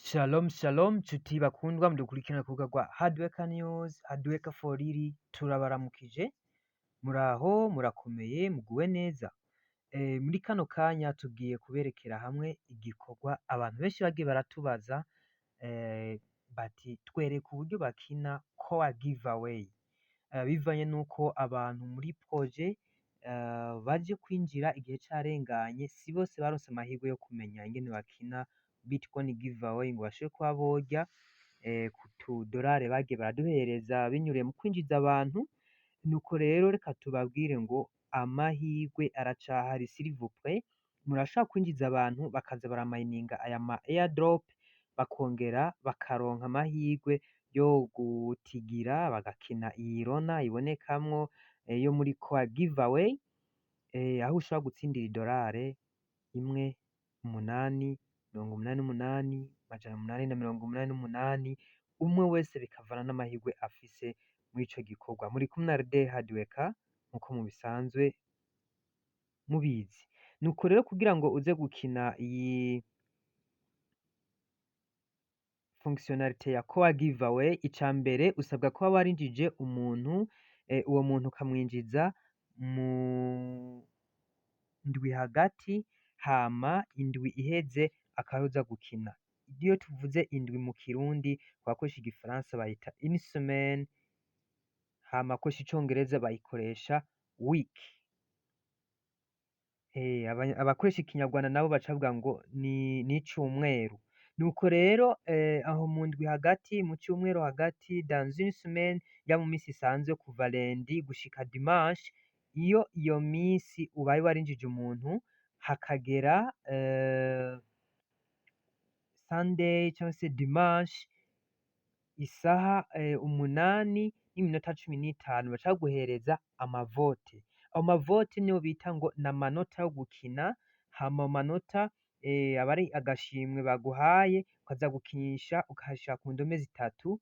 Shalom shalom nshuti bakundwa mudukurikirana ku rubuga rwa Hardworker News, Hardworker for Real, turabaramukije. Muraho, murakomeye, muguwe neza. Muri kano kanya tugiye kuberekera hamwe igikorwa abantu benshi bagiye baratubaza, bati twereka uburyo bakina Core Giveaway. Bivanye nuko abantu muri projet baje kwinjira igihe carenganye, si bose baronse amahirwe yo kumenya ingene bakina Bitcoin Giveaway ngo bashobore kuba borya ku tudorare bagiye baraduhereza binyuriye mu kwinjiza abantu. Nuko rero reka tubabwire ngo amahirwe aracahari, s'il vous plaît, murashobora kwinjiza abantu bakaza baramayininga aya ma airdrop, bakongera bakaronka amahirwe yo gutigira bagakina iyi rona ibonekamwo yo muri Core Giveaway, aho ushobora gutsindira idorare imwe, umunani, 88, 888, umwe wese bikavana n'amahirwe afise muri ico gikorwa. Muri kumwe na Rede Hardworker nkuko mubisanzwe mubizi. Nuko rero kugira ngo uze gukina iyi fonctionnalité ya Core Giveaway, ica mbere usabwa kuba warinjije umuntu, uwo muntu ukamwinjiza mu ndwi hagati, hama indwi iheze akaba uza gukina. Iyo tuvuze indwi mu Kirundi, abakoresha igifaransa bayita une semaine, hama abakoresha icongereza bayikoresha week. Abakoresha ikinyarwanda nabo baca bavuga ngo ni icumweru. Nuko rero aho mu ndwi hagati, mu cumweru hagati, dans une semaine, ya mu misi isanzwe kuva lundi gushika dimanche, iyo misi ubaye warinjije umuntu hakagera Sunday cyangwa se dimanche isaha 8:15, baca baguhereza amavote. Ayo mavote niyo bita ngo ni amanota yo gukina. Hama ayo manota aba ari agashimwe baguhaye, ukaza gukinisha ukahashira ku ndome zitatu.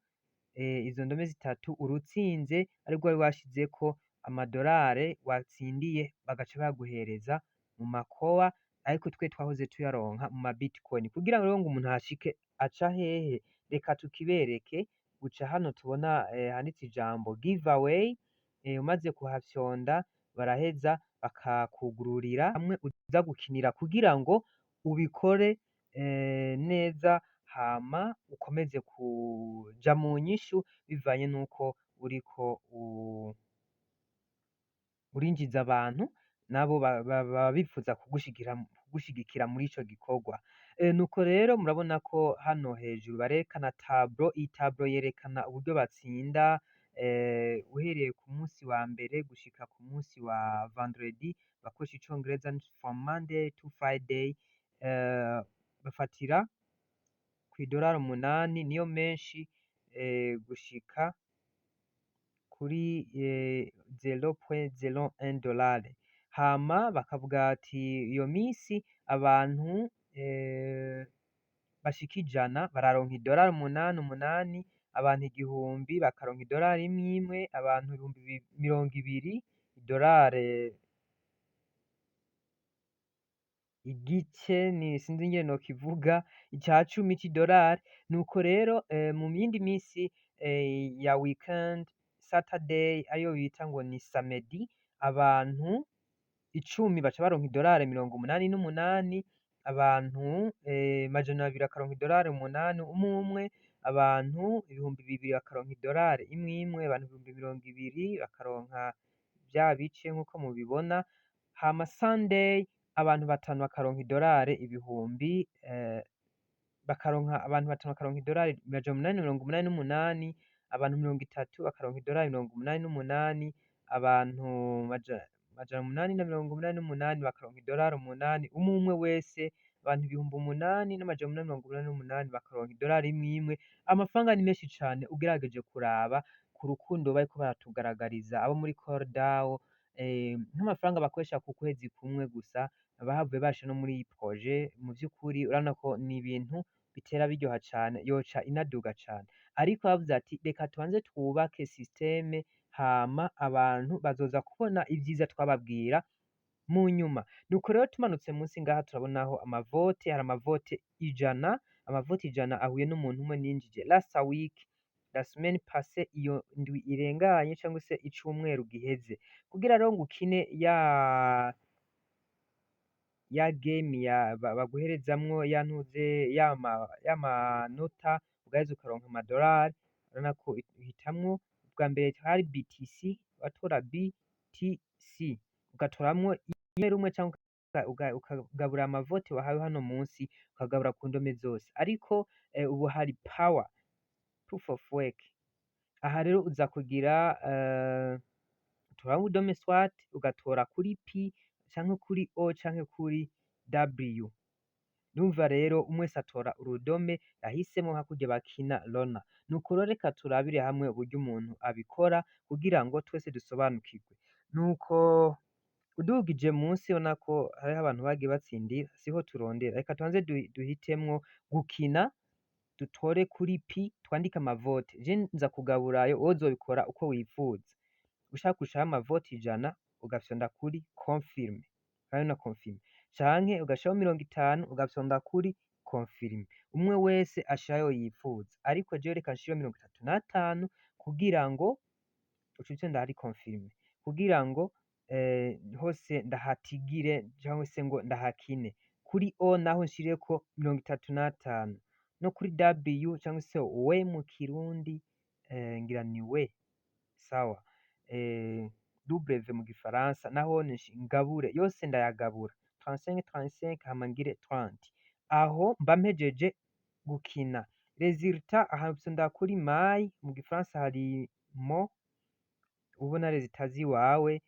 Izo ndome zitatu urutsinze aribwo wari washizeko amadorare watsindiye, bagaca baguhereza mu makowa, ariko twe twahoze tuyaronka mu ma bitcoin. Kugira rero ngo umuntu ahashike aca hehe? Reka tukibereke. Uca hano tubona handitse ijambo giveaway. Umaze kuhafyonda baraheza bakakugururira hamwe uza gukinira kugira ngo ubikore neza, hama ukomeze kuja mu nyishu bivanye nuko uriko urinjiza abantu, nabo baba bifuza kugushigikira muri ico gikorwa. Nuko rero murabona ko hano hejuru barerekana tableau. Iyi tableau yerekana uburyo batsinda uhereye ku munsi wa mbere gushika ku munsi wa vendredi. Bakoresha icongereza from Monday to Friday. Bafatira kw'idorari 8 niyo menshi gushika kuri 0.01 dolari. Hama bakavuga ati iyo misi abantu bashika 100 bararonka idorari umunani umunani, abantu 1000 bakaronka idorari imwe imwe, abantu 20,000 idorari igice, ni sinzi ingene nokivuga, ica cumi c'idorari. Nuko rero mu yindi misi ya weekend, Saturday ariyo bita ngo ni samedi, abantu 10 baca baronka idorari 88, abantu 200 bakaronka idorari 8 umwe umwe, abantu 2000 bakaronka idorari imwe imwe, abantu 20,000 bakaronka vya bice nkuko mubibona. Hama Sunday abantu batanu bakaronka idorari ibihumbi, bakaronka, abantu batanu bakaronka idorari 888, abantu 30 bakaronka idorari 88, abantu 888 bakaronka idorari 8 umwe umwe wese, abantu 8,888 bakaronka idorari imwe imwe. Amafaranga ni menshi cane ugerageje kuraba ku rukundo bariko baratugaragariza abo muri Core DAO. Nk'amafaranga bakoresha ku kwezi kumwe gusa bahavuye basha no muri iyi projet, mu vy'ukuri urabona ko ni ibintu bitera biryoha cane, yoca inaduga cane. Ariko bavuze ati reka tubanze twubake système, hama abantu bazoza kubona ivyiza twababwira mu nyuma. Nuko rero tumanutse munsi ngaha turabonaho amavote. Hari amavote 100. Amavoti 100 ahuye n'umuntu umwe ninjije last week, la semaine passée, iyo ndwi irenganye cyangwa se icumweru giheze. Kugira rero ngo ukine ya game ya baguherezamwo ya ntuze y'amanota, ugaheza ukaronka amadolari. Urabona ko uhitamwo ubwa mbere hari BTC, watora BTC, ugatoramwo rimwe rumwe canke ukagabura amavoti wahawe hano munsi, ukagabura ku ndome zose. Ariko ubu hari power proof of work. Aha rero uza kugira utoramwo udome, soit ugatora kuri P canke kuri O canke kuri W. Ndumva rero umwe wese atora urudome yahisemwo, nka kurya bakina Lona. Nuko rero reka turabire hamwe uburyo umuntu abikora kugira ngo twese dusobanukirwe. Nuko udugije munsi ubona ko hariho abantu bagiye batsindira, siho turondera. Reka tubanze duhitemwo gukina, dutore kuri P, twandike amavote. Je nza kugaburayo, wowe uzobikora uko wifuza. Ushaka gushiraho amavoti 100, ugafyonda kuri confirm, urabona confirm, canke ugashiraho 50, ugafyonda kuri confirm. Umwe wese ashirayo yifuza, ariko jewe reka nshireho 35 kugira ngo uce ufyonda hari confirm, kugira ngo hose ndahatigire cyangwa se ngo ndahakine. Kuri O naho nshireko 35, no kuri W cyangwa se we mu Kirundi, ngira ni we sawa, W mu Gifaransa, naho ngabure yose, ndayagabura 35 35, hama ngire 30. Aho mba mpejeje gukina. Résultat aha mfyonda kuri my, mu Gifaransa hari mo ubona résultat ziwawe,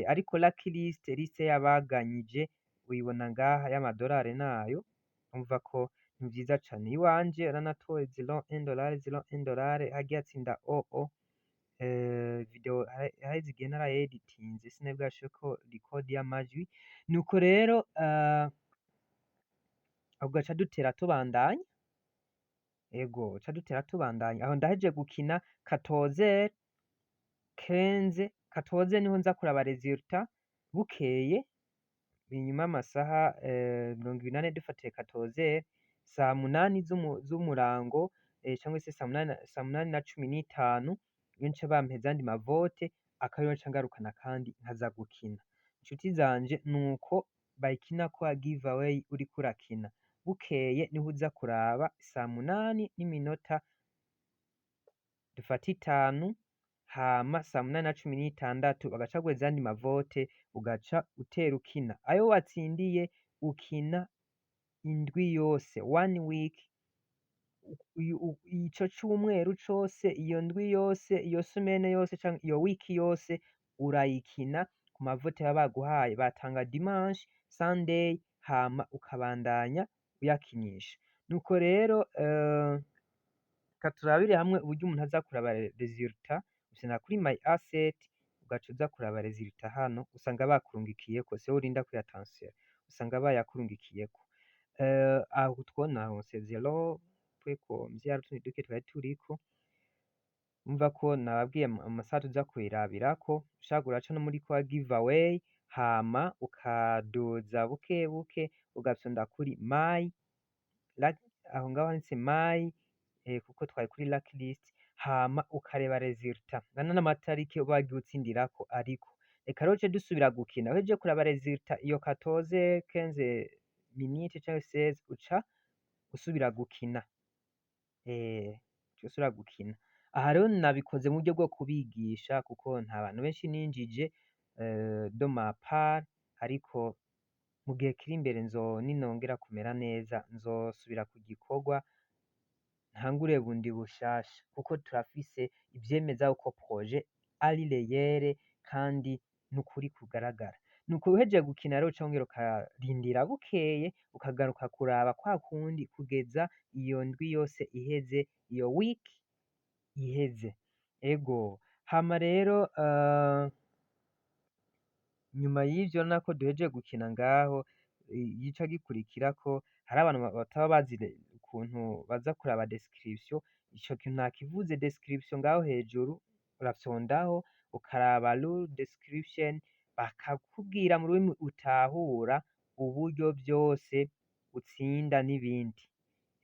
ariko lucky list, liste y'abaganyije, uyibona ngaha y'amadolari nayo. Umva ko ni vyiza cane. Iwanje naranatoye 0,1 dollar, 0,1 dollar, hagiye hatsinda oo. Video haheze igihe narayeditinze, sinari bwashireko record y'amajwi. Nuko rero ugaca dutera tubandanya. Ego, ca dutera tubandanya. Aho ndahejeje gukina 14 15 14, niho nza kuraba résultat bukeye inyuma y'amasaha 24. Dufatiye 14, saa 8 z'umurango, cyangwa se saa 8, saa 8:15, niyo nca bampeza andi mavote, akaba nca ngarukana kandi nkaza gukina. Inshuti zanje, nuko bayikina kwa giveaway. Uriko urakina, bukeye niho uza kuraba saa 8 n'iminota dufata 5, hama saa 8:16 bagaca baguhereza ayandi mavote, ugaca utera ukina. Ayo watsindiye ukina indwi yose, one week, ico cumweru cose, iyo ndwi yose, iyo semaine yose canke iyo wiki yose urayikina ku mavote baba baguhaye. Batanga dimanche, Sunday, hama ukabandanya uyakinisha. Nuko rero reka turabire hamwe uburyo umuntu aza kuraba résultat. Ufyonda kuri my asset, ugaca uza kuraba résultat hano, usanga bakurungikiyeko, siwe urinda kuyatransfera, usanga bayakurungikiyeko. Aho twonaronse zero point combien, utundi duke twari turiko. Umva ko nababwiye amasaha tuza kuyirabirako. Ushaka uraca no muri kwa giveaway, hama ukaduza buke buke, ugafyonda kuri my, aho ngaho handitse my, kuko twari kuri lucky list, hama ukareba résultat ngana n'amatariki uba wagiye utsindirako. Ariko reka rero duce dusubira gukina. Uhejeje kuraba résultat iyo 14 15 minutes canke 16, uca usubira gukina. Uca usubira gukina. Aha rero nabikoze mu buryo bwo kubigisha, kuko nta bantu benshi ninjije de ma part, ariko mu gihe kiri imbere nzo ninongera kumera neza, nzosubira ku gikorwa, ntangure bundi bushasha, kuko turafise ivyemeza yuko projet ari réelle kandi n'ukuri kugaragara. Nuko uhejeje gukina rero, uca wongera ukarindira, bukeye ukagaruka kuraba kwa kundi kugeza iyo ndwi yose iheze, iyo week iheze. Ego, hama rero nyuma y'ivyo nako duhejeje gukina ngaho, igica gikurikirako, hari abantu bataba bazi ukuntu baza kuraba description. Ico kintu nakivuze, description ngaho hejuru urafyondaho, ukaraba rule description, bakakubwira mu rurimi utahura uburyo vyose utsinda n'ibindi.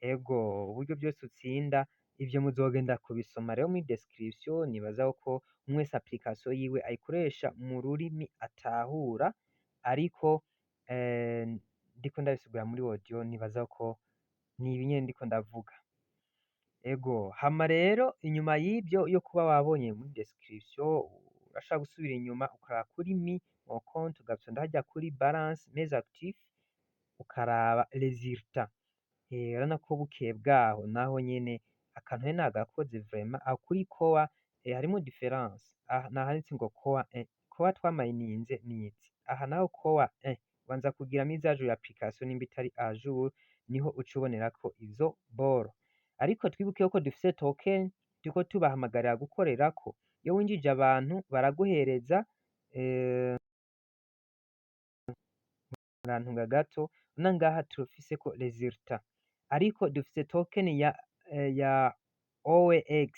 Ego, uburyo byose utsinda, ivyo muzogenda kubisoma rero muri description. Nibaza ko umwe wese application yiwe ayikoresha mu rurimi atahura, ariko ndiko ndabisigura muri audio, nibaza ko ni ibi nyene ndiko ndavuga. Ego, hama rero inyuma y'ibyo yo kuba wabonye muri description, urashobora gusubira inyuma ukaraba kuri mon compte, ugafyonda harya kuri balance, mes actifs, ukaraba résultat. Urabona ko bukeye bwaho naho nyene akantu nari nagakoze vraiment. Aho kuri core harimo différence. Aha nahanditse ngo core 1, core twamayininze nizi. Aha naho core 1, banza kugira mise à jour ya application nimba itari à jour, niho uca ubonerako izo boro. Ariko twibuke ko dufise token turiko tubahamagarira gukorerako. Iyo winjije abantu baraguhereza, murantunga gato, urabona ngaha turafiseko résultat, ariko dufise token ya OX,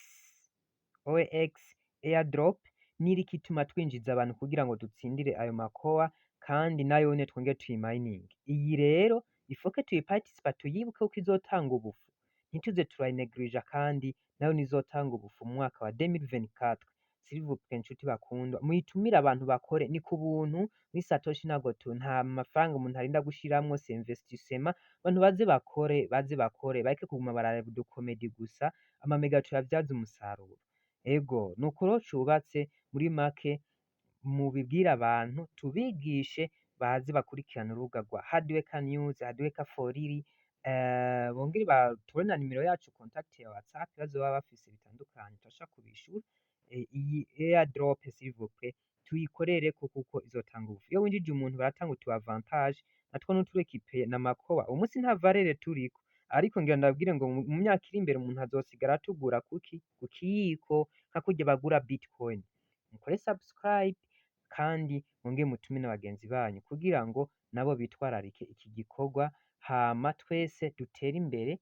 OX airdrop niriko ituma twinjiza abantu kugira ngo dutsindire ayo makowa, kandi nayone twongere tuyimayininge. Iyi rero ifoke tuyiparticipa, tuyibuke ko izotanga ubufu, ntituze turayinegirija, kandi nayo nizotanga ubufu mu mwaka wa 2024. S'il vous plaît, nshuti bakundwa, muyitumire abantu bakore, ni ku buntu muri Satoshi. Ntabwo tu nta mafaranga umuntu arinda gushiramwo, c'est investissement. Abantu baze bakore, baze bakore, bareke kuguma bararaba udukomedi gusa. Amamega tuyavyaze umusaruro. Ego, nuko rero cubatse muri make. Mubibwire abantu, tubigishe, baze bakurikirana urubuga rwa Hardworker News, Hardworker for real, bongere batore na nimero yacu contact ya WhatsApp. Ibibazo baba bafise bitandukanye turashobora kubishura. Iyi airdrop, s'il vous plaît, tuyikorereko kuko izotanga ubufu. Iyo winjije umuntu baratanga utu avantage, natwo nuturekipe na makoba. Uyu munsi nta valeur turiko, ariko ngira ndababwire ngo mu myaka iri imbere umuntu azosigara atugura kuki ku kiyiko, nka kurya bagura bitcoin. Mukore subscribe kandi mwongere mutume na bagenzi banyu kugira ngo nabo bitwararike iki gikorwa, hama twese dutere imbere,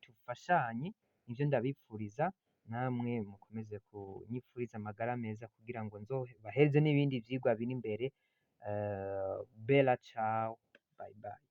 dufashanye. Nivyo ndabipfuriza. Namwe mukomeze kunyipfuriza amagara meza kugira ngo nzobahereze n'ibindi vyigwa biri imbere. Bella ciao, bye bye.